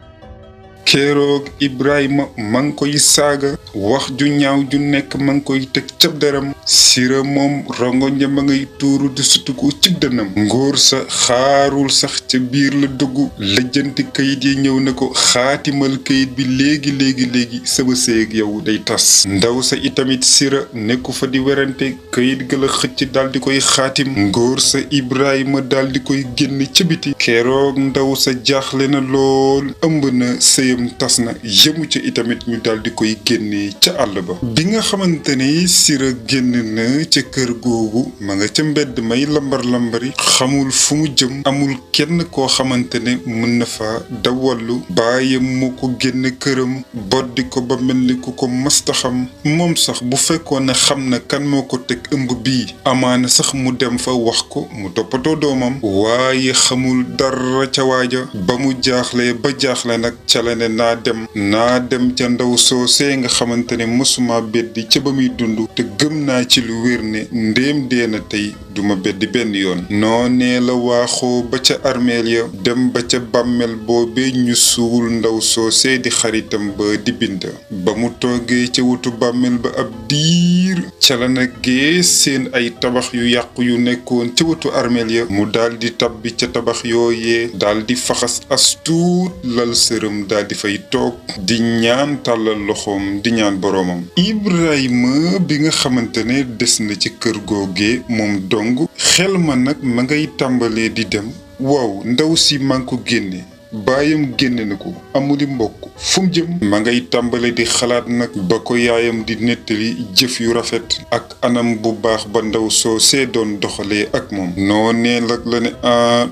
keroog Ibrahima ma ngi koy saaga wax ju ñaaw ju nekk ma ngi koy teg cab deram. Sira moom rongoñ ma ngay tuuru di sutuku ci dënam. ngóor sa xaarul sax ca biir la dugg lëjjanti kayit yi ñëw na ko xaatimal kayit bi léegi sama séeg yow day tas. ndaw sa itamit Sira nekku fa di werante kayit ga la xëcc daal di koy xaatim. ngóor sa Ibrahima daal di koy génn ca biti. keroog ndaw sa jaaxle na lool ëmb na sëyam tas na yëmu ca itamit ñu daal di koy génnee ca àll ba. bi nga xamante ne Sira génn na ca kër googu ma nga ca mbedd may lambar-lambari xamul fu mu jëm. amul kenn koo xamante ne mën na fa dawallu. baayam moo ko génn këram boddi ko ba mel ni ku ko masta xam. moom sax bu fekkoon ne xam na kan moo ko teg ëmb bii amaana sax mu dem fa wax ko mu toppatoo doomam. waaye xamul dara ca waaja. ba mu jaaxle ba jaaxle nag ca la ne naa dem ca ndaw soosee nga xamante ne mosuma beddi ca ba muy dund te gëm naa ci lu wér ne ndéem dee na tey duma beddi benn yoon. noonee la waaxoo ba ca armeel ya dem ba ca bàmmeel boobee ñu suul ndaw soosee di xaritam ba di Binta. ba mu toogee ca wutu bàmmeel ba ab diir ca la na gee seen ay tabax yu yàqu yu nekkoon ca wutu armeel ya mu daldi tabbi ca tabax yooyee daldi faxas astuut lal sërëm daldi fay toog di ñaan tàllal loxoom di ñaan boroomam. Ibrahima bi nga xamante ne des na ci kër googee moom dong xel ma nag ma ngay tàmbalee di dem. waaw ndaw si maa ngi ko génne baayam génne na ko amuli mbokk fu mu jëm. ma ngay tàmbale di xalaat nag ba ko yaayam di nettali jëf yu rafet ak anam bu baax ba ndaw soo see doon doxalee ak moom. noonee nag la ne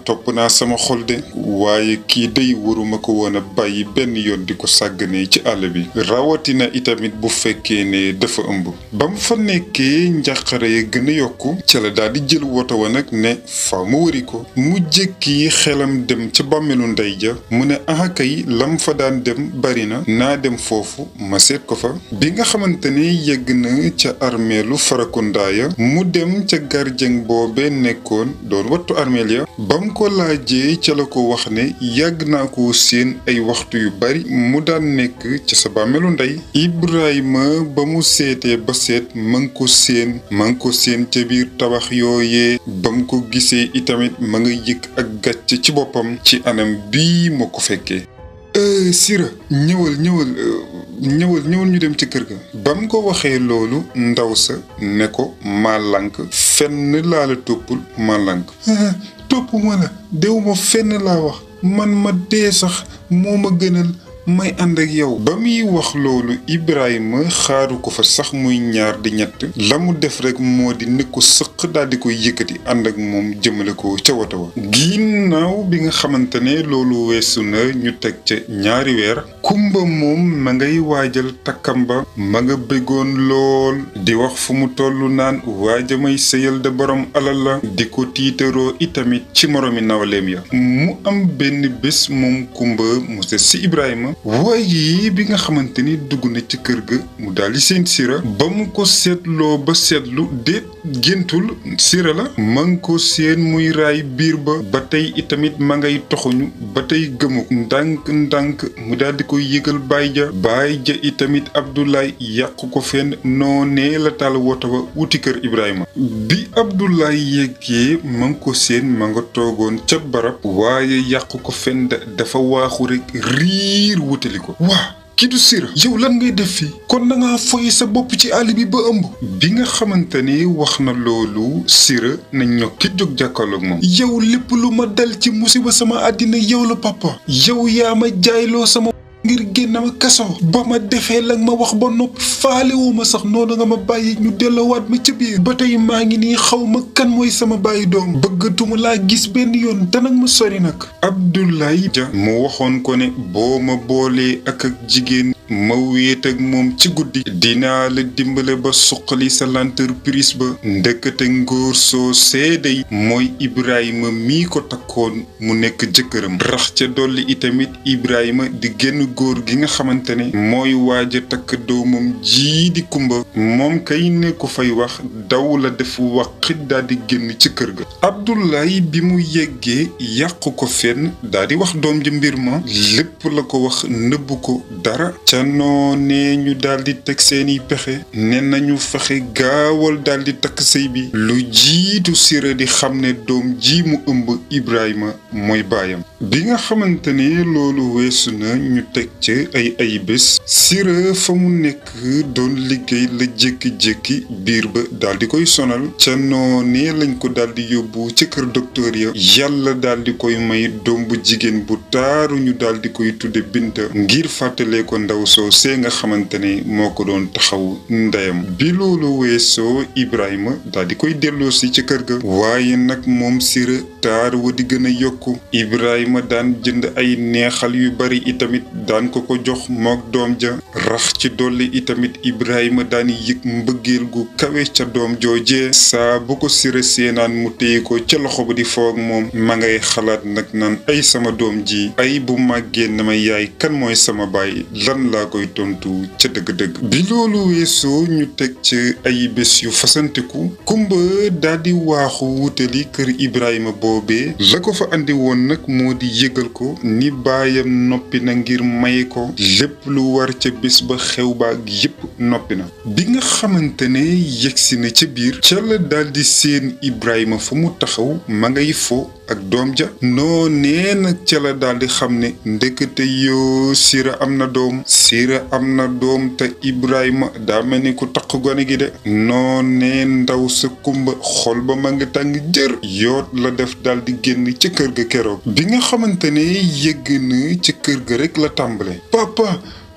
topp naa sama xol de waaye kii day waruma ko woon a bàyyi benn yoon di ko sàgganee ci àll bi rawatina itamit bu fekkee ne dafa ëmb. ba mu fa nekkee njàqare ya gën a yokku ca la daal di jël woto wa nag ne faaw mu wëri ko. mu jékki xelam dem ca bàmmeelu ndey ja mu ne kay lam fa daan dem bari na naa dem foofu ma seet ko fa. bi nga xamante ne yegg na ca armeelu Farakunda ya mu dem ca gardien boobe nekkoon doon wattu armeel ya. bam ko laajee ca la ko wax ne yàgg naa ko seen ay waxtu yu bari mu daan nekk ca sa bàmmeelu ndey. Ibrahima ba mu seetee ba seet ma ngi ko seen ca biir tabax yooyee. bam ko gisee itamit ma nga yëg ak gàcce ci boppam ci anam bii moo ko fekkee. Sira ñëwal ñu dem ci kër ga. bam ko waxee loolu ndaw sa ne ko maa lànk fenn laa la toppul maa lànk. topp ma la dew ma fenn laa wax man ma dee sax moo ma gënal may ànd ak yow. ba muy wax loolu Ibrahima xaaru ko fa sax muy ñaar di ñett la mu def rek moo di ne ko sëq daal di koy yëkkati ànd ak moom jëmale ko ca woto wa. ginnaaw bi nga xamante ne loolu weesu na ñu teg ca ñaari weer. kumba moom ma ngay waajal takkam ba ma nga bëggoon lool di wax fu mu toll naan waaja may sëyal de borom alal la di ko tiitaroo itamit ci moromi nawleem ya. mu am benn bés moom kumba mu seet si Ibrahima. waaye bi nga xamante ni dugg na ci kër ga mu daal di seen Sira. ba mu ko seetloo ba seetlu déet géntul Sira la. ma ngi ko seen muy raay biir ba tey itamit ma ngay toxuñu ba tey gëmu ndànk mu daal di koy yëgal baay ja itamit Abdoulaye yàqu ko fenn noonee la taal woto ba wuti kër Ibrahima. bi Abdoulaye yeggee ma ngi ko seen ma nga toogoon ca barab waaye yàqu ko fenn dafa waaxu rek riir wutali ko. waa kii du Sira yow lan ngay def fii kon da ngaa foy sa bopp ci àll bi ba ëmb. bi nga xamante ne wax na loolu Sira na ñokki jóg jàkkaarloog moom. yow lépp lu ma dal ci musiba sama àddina yow la papa. yow yaa ma jaayloo sama ngir génn ma kaso ba ma defee la ma wax ba noppi faalewu ma sax noonu nga ma bàyyi ñu delloowaat ma ci biir ba tey maa ngi nii xaw ma kan mooy sama bàyyi doom bëggatuma laa gis benn yoon te nag ma sori nag. Abdoulaye Dia mu waxoon ko ne boo ma boolee ak jigéen ma wéet ak moom ci guddi dinaa la dimbale ba suqali sa l'entreprise ba ndëkkate ngóor soo seede mooy Ibrahima mii ko takkoon mu nekk jëkkëram rax ca dolli itamit Ibrahima di génn góor gi nga xamante ne mooy waaja takk doomam jii di Kumba moom kay ne ko fay wax daw la def waqit daal di génn ci kër ga. Abdoulaye bi mu yeggee yàqu ko fenn daal di wax doom ji mbir ma lépp la ko wax nëbbu ko dara ca noonee ñu daldi teg seeni pexe ne nañu fexe gaawal daldi takk sëy bi lu jiitu Sira di xam ne doom ji mu ëmb Ibrahima mooy baayam. bi nga xamante ne loolu weesu na ñu teg ca ay bés Sira fa mu nekk doon liggéey la jékki-jékki biir ba daldi koy sonal ca noonee lañ ko daldi yóbbu ca kër docteur ya yàlla daldi koy may doom bu jigéen bu taaru ñu daldi koy tudde Binta ngir fàttalee ko ndaw soo see nga xamante ne moo ko doon taxaw ndeyam. bi loolu weesoo Ibrahima daal di koy delloosi ci kër ga waaye nag moom Sira taar wa di gën a yokku Ibrahima daan jënd ay neexal yu bari itamit daan ko jox mook doom ja rax ci dolli itamit Ibrahima daan yëg mbëggeel gu kawe ca doom joojee saa bu ko Sira seenaan mu téye ko ca loxo ba di foog moom ma ngay xalaat nag naan ay sama doom ji ay bu màggee na ma yaay kan mooy sama baay lan laa koy tontu ca dëgg-dëgg. bi loolu weesoo ñu teg ca ay bés yu fasanteku Kumba daldi waaxu wutali kër Ibrahima boobee la ko fa andi woon nag moo di yëgal ko ni baayam noppi na ngir may ko lépp lu war ca bés ba xew baag yépp noppi na. bi nga xamante ne yegsi na ca biir ca la daldi seen Ibrahima fa mu taxaw ma ngay fo ak doom ja noonee nag ca la daldi xam ne ndekete yoo Sira am na doom te Ibrahima daa mel ni ku taq gone gi de noonee ndaw sa Kumba xol ba ma nga tàng jër yoot la def daldi génn ca kër ga keroog bi nga xamante ne yëgg na ca kër ga rek la tàmbale.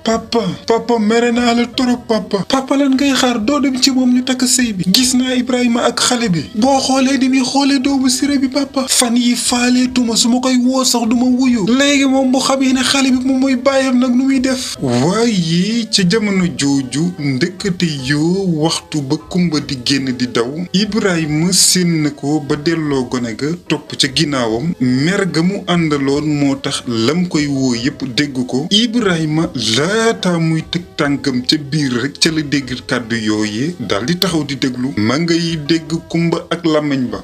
papa mere naa la trop papa lan ngay xaar doo dem ci moom ñu takk sëy bi gis naa Ibrahima ak xale bi boo xoolee di muy xoolee doomu Sira bi papa fan yi faaleetuma su ma koy woo sax duma wuyu léegi moom bu xamee ne xale bi moom mooy bàyyam nag nu muy def. waaye ca jamono jooju ndëkkate yoo waxtu ba Kumba di génn di daw Ibrahima séen na ko ba delloo gone ga topp ca ginnaawam mer ga mu àndaloon moo tax lam koy woo yépp dégg ko Ibrahima laata muy tëg tànkam ca biir rek ca la dégg kàddu yooyee daldi taxaw di déglu ma ngay dégg Kumba ak làmmiñ ba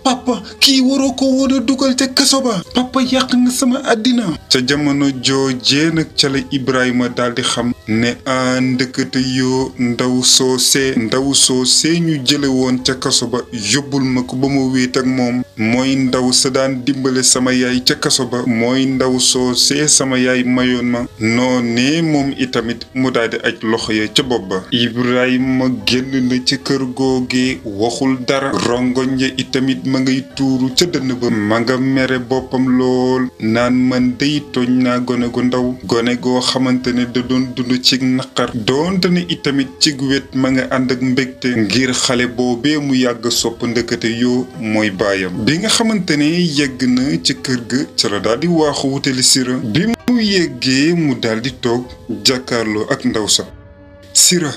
papa kii waroo ko woon a dugal ca kaso ba papa yàq nga sama àddina. ca jamono joojee nag ca la Ibrahima daldi xam ne ndëkkate yoo ndaw soosee ñu jële woon ca kaso ba yóbbul ma ko ba ma wéet ak moom mooy ndaw sa daan dimbale sama yaay ca kaso ba mooy ndaw soosee sama yaay mayoon ma noonee moom itamit mu daldi aj loxo ya ca bopp ba. Ibrahima génn na ci kër googee waxul dara rongoñ ya itamit ma ngay tuuru ca dënn ba ma nga mere boppam lool naan man dey tooñ naa gone gu ndaw gone goo xamante ne da doon dund ci naqar doonte ne itamit ci wet ma nga ànd ak mbégte ngir xale boobee mu yàgg sopp ndëkkate yoo mooy baayam. bi nga xamante ne yegg na ci kër ga ca la daldi waaxu wutali Sira bi mu yeggee mu daldi toog jàkkaarloo ak ndaw sa. Sira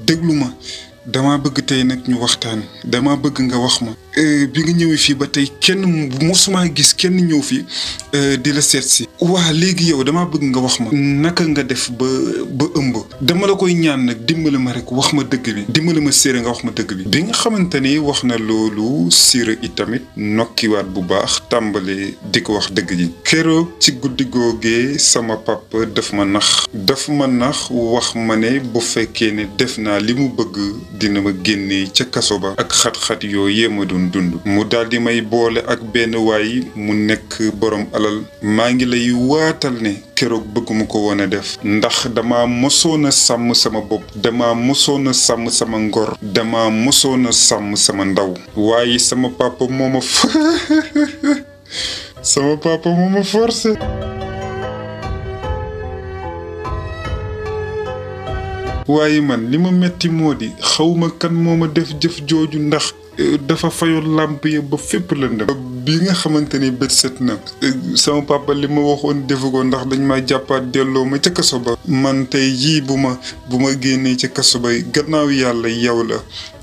déglu ma dama bëgg tey nag ñu waxtaan dama bëgg nga wax ma bi nga ñëwee fii ba tey kenn mosuma gis kenn ñëw fi di la seet si waa léegi yow dama bëgg nga wax ma naka nga def ba ëmb dama la koy ñaan nag dimbali ma rek wax ma dëgg bi dimbali ma Sira nga wax ma dëgg bi nga xamante ni wax na loolu Sira itamit nokkiwaat bu baax tàmbale di ko wax dëgg ji keroog ci guddi googee sama papa daf ma nax wax ma ne bu fekkee ne def naa li mu bëgg dina ma génnee ca kaso ba ak xat-xat yooyee ma doon dund mu daldi may boole ak benn waay mu nekk borom alal maa ngi lay waatal ne keroog bëgguma ko woon a def ndax dama mosoon a sàmm sama bopp dama mosoon a sàmm sama ngor dama mosoon a sàmm sama ndaw waaye sama papa moo ma forcé. waaye man li ma metti moo di xawma kan moo ma def jëf jooju ndax dafa fayoon làmp ya ba fépp lëndëm bi nga xamante ni bët set na sama papa li ma waxoon defu ko ndax dañ ma jàppaat delloo ma ca kaso ba man tey jii bu ma génnee ca kaso ba gannaaw yàlla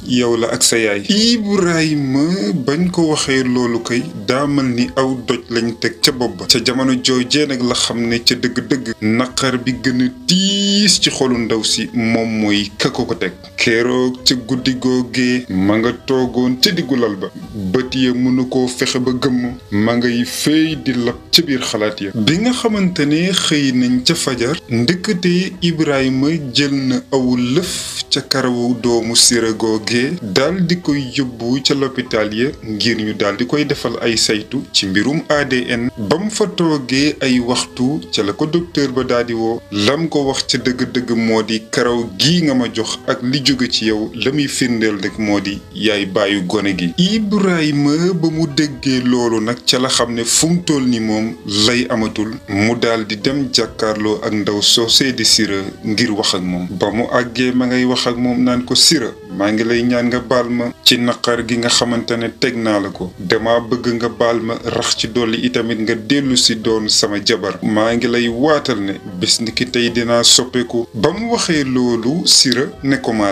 yow la ak sa yaay. Ibrahima bañ ko waxee loolu kay daamal ni aw doj lañ teg ca bopp ba ca jamono joojee nag la xam ne ca dëgg-dëgg naqar bi gën a tiis ci xolu ndaw si moom mooy ka ko teg keroog ca guddi googee ma nga toogoon ca diggu lal ba bët ya mënu koo fexe ba gëmm ma ngay féey di lab ca biir xalaat ya bi nga xamante ne xëy nañ ca fajar ndëkkate Ibrahima jël na aw lëf ca karawu doomu Sira googee daal di koy yóbbu ca l'hôpital ya ngir ñu daal di koy defal ay saytu ci mbirum ADN ba mu fa toogee ay waxtu ca la ko docteur ba daal di woo lam ko wax ca dëgg-dëgg moo di karaw gii nga ma jox ak li jóge ci yow la muy firndeel rek moo di yaay baayu gone gi. Ibrahima ba mu déggee loolu nag ca la xam ne fu mu toll ni moom lay amatul mu daal di dem jàkkaarloo ak ndaw soosee di Sira ngir wax ak moom ba mu àggee ma ngay wax ak moom naan ko Sira maa ngi lay ñaan nga baal ma ci naqar gi nga xamante ne teg naa la ko dama bëgg nga baal ma rax ci dolli itamit nga dellu si doon sama jabar maa ngi lay waatal ne bés ni ki tey dinaa soppeeku ba mu waxee loolu Sira ne ko maa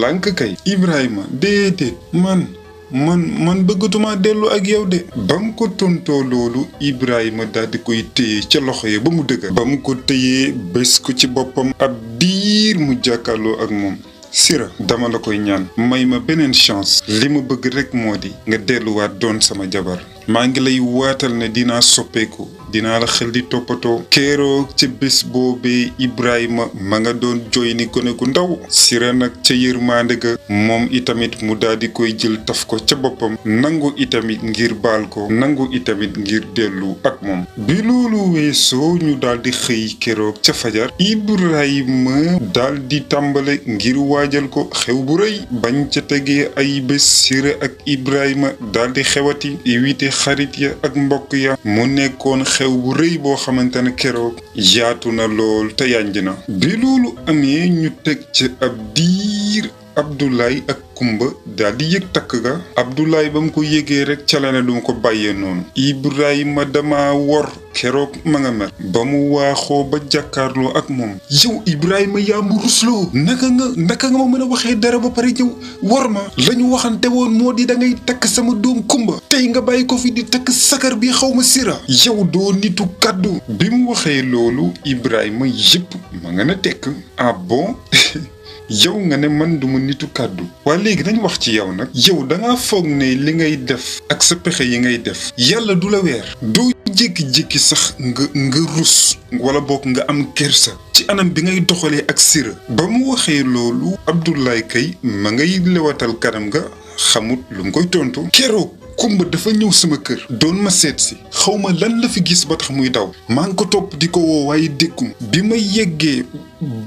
lànk kay Ibrahima déedéet man bëggatuma dellu ak yow de ba mu ko tontoo loolu Ibrahima daal di koy téye ca loxo yi ba mu dëgër ba mu ko téyee bés ko ci boppam ab diir mu jàkkaarloo ak moom Sira dama la koy ñaan may ma beneen chance li ma bëgg rekk moo di nga delluwaat doon sama jabar maa ngi lay waatal ne dinaa soppeeku dinaa la xel di toppatoo keroog ca bés boobee Ibrahima ma nga doon jooy ni gone gu ndaw Sira nag ca yërmande ga moom itamit mu daal di koy jël taf ko ca boppam nangu itamit ngir baal ko nangu itamit ngir dellu ak moom bi loolu weesoo ñu daal di xëy keroog ca fajar Ibrahima daal di tàmbale ngir waajal ko xew bu rëy bañ ca tegee ay bés Sira ak Ibrahima daal di xewati invité xarit ya ak mbokk ya mu nekkoon xew bu rëy boo xamante ne keroog yaatu na lool te yanj na bi loolu amee ñu teg ci ab diir Abdoulaye ak Kumba daal di yëg takk ga Abdoulaye ba mu ko yëgee rek ca la ne duma ko bàyyee noonu Ibrahima dama wor keroog ma nga mer ba mu waaxoo ba jàkkaarloo ak moom yow Ibrahima yaa mu rusloo naka nga ma mën a waxee dara ba pare yow wor ma la ñu waxante woon moo di da ngay takk sama doom Kumba tey nga bàyyi ko fi di takk sakar bi xaw ma Sira yow doo nitu kàddu bi mu waxee loolu Ibrahima yëpp ma nga na tekk ah bon yow nga ne man duma nitu kàddu waa léegi nañ wax ci yow nag yow dangaa foog ne li ngay def ak sa pexe yi ngay def yàlla du la weer doo jékki-jékki sax nga rus wala boog nga am kersa ci anam bi ngay doxalee ak Sira ba mu waxee loolu Abdoulaye kay ma ngay lewatal kanam nga xamut lu mu koy tontu keroog Kumba dafa ñëw sama kër doon ma seet si xaw ma lan la fi gis ba tax muy daw maa ngi ko topp di ko woo waaye dégguma bi ma yeggee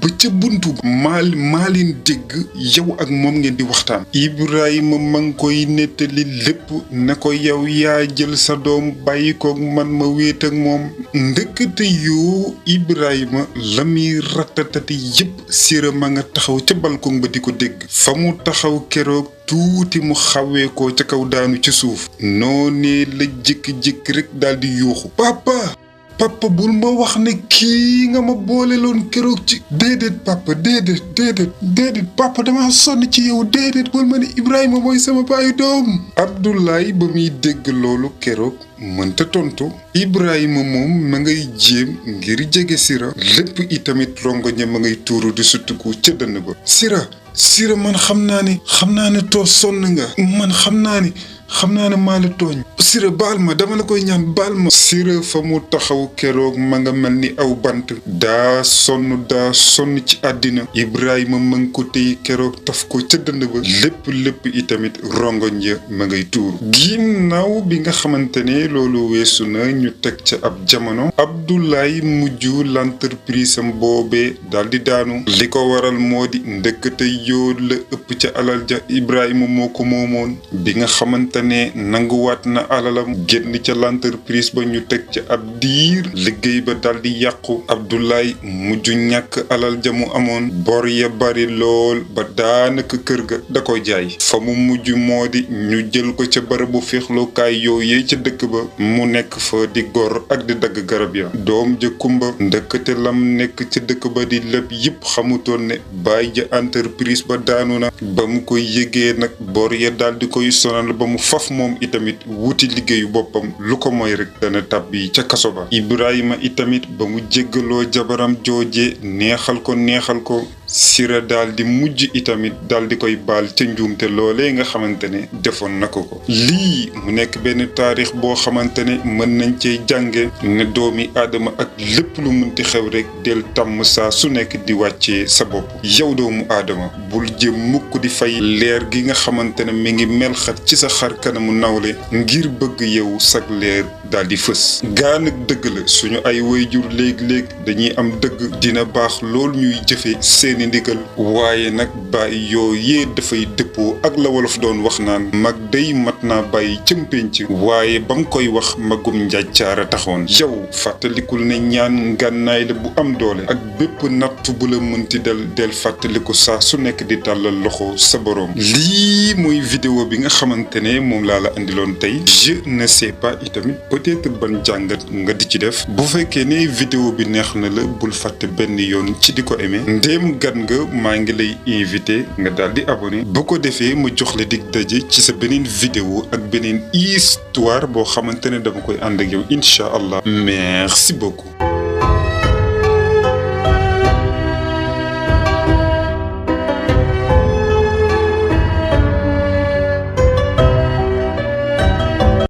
ba ca buntu maa leen dégg yow ak moom ngeen di waxtaan Ibrahima ma ngi koy nettali lépp ne ko yow yaa jël sa doom bàyyi koog man ma wéet ak moom ndëkkate yoo Ibrahima la muy ratatati yépp Sira ma nga taxaw ca balcon ba di ko dégg fa mu taxaw keroog tuuti mu xawee ko ca kaw daanu ci suuf noonee la jékki-jékki rek daal di yuuxu papa bul ma wax ne kii nga ma boole loon keroog ci déedéet papa déedéet papa dama sonn ci yow déedéet bul ma ne Ibrahima mooy sama baayu doom Abdoulaye ba muy dégg loolu keroog mënta tontu Ibrahima moom ma ngay jéem ngir jege Sira lépp itamit rongoña ma ngay tuuru di suttiku ca dënn ba Sira man xam naa ne too sonn nga man xam naa ne maa la tooñ Sira baal ma dama la koy ñaan baal ma Sira fa mu taxaw keroog ma nga mel ni aw bant daa sonn ci àddina Ibrahima ma ngi ko téye keroog taf ko ca dënd ba lépp itamit rongoñ ya ma ngay tuuru ginnaaw bi nga xamante ne loolu weesu na ñu teg ca ab jamono Abdoulaye mujj l'entreprise am boobee daal di daanu li ko waral moo di ndëkkate yoo la ëpp ca alal ja Ibrahima moo ko moomoon bi nga xamante xamante ne nanguwaat na alalam génn ca l'entreprise ba ñu teg ca ab diir liggéey ba daldi yàqu Abdoulaye mujj ñàkk alal ja mu amoon bor ya bari lool ba daanaka kër ga da ko jaay fa mu mujj moo di ñu jël ko ca barabu féexlookaay yooyee ca dëkk ba mu nekk fa di gor ak di dagg garab ya doom ja kumba ndëkkate lam nekk ca dëkk ba di lépp yépp xamutoon ne baay ja entreprise ba daanu na ba mu koy yëgee nag bor ya daldi koy sonal ba mu faf moom itamit wuti liggéeyu boppam lu ko mooy rek dana tàbbi ca kaso ba Ibrahima itamit ba mu jéggaloo jabaram jooje neexal ko Sira daldi mujj itamit daldi koy baal ca njuumte loolee nga xamante ne defoon na ko lii mu nekk benn taarix boo xamante ne mën nañ cee jànge ne doomi aadama ak lépp lu munti xew rek del tàmm saa su nekk di wàccee sa bopp yow doomu aadama bul jëm mukk di fay leer gi nga xamante ne mi ngi melxat ci sa xar kanamu nawle ngir bëgg yow sag leer daldi fës gaan ak dëgg la suñu ay waajur léeg-léeg dañuy am dëgg dina baax lool ñuy jëfe seeni ndigal waaye nag bàyyi yooyee dafay dëppoo ak la wolof doon wax naan mag day mat naa bàyyi cëm pénc waaye ba mu koy wax magum njàccaara taxoon yow fàttalikul ne ñaan ngànnaay la bu am doole ak bépp natt bu la mënti del fàttaliku saa su nekk di tàllal loxo sa boroom lii mooy vidéo bi nga xamante ne moom laa la andiloon tey je ne sais pas itamit peut-être ban jàngat nga di ci def bu fekkee ne vidéo bi neex na la bul fàtte benn yoon ci di ko aimé ndéem gan nga maa ngi lay invité nga daal di abonné bu ko defee ma jox la dig daje ci sa beneen vidéo ak beneen histoire boo xamante ne dama koy ànd ak yow incha allah merci beaucoup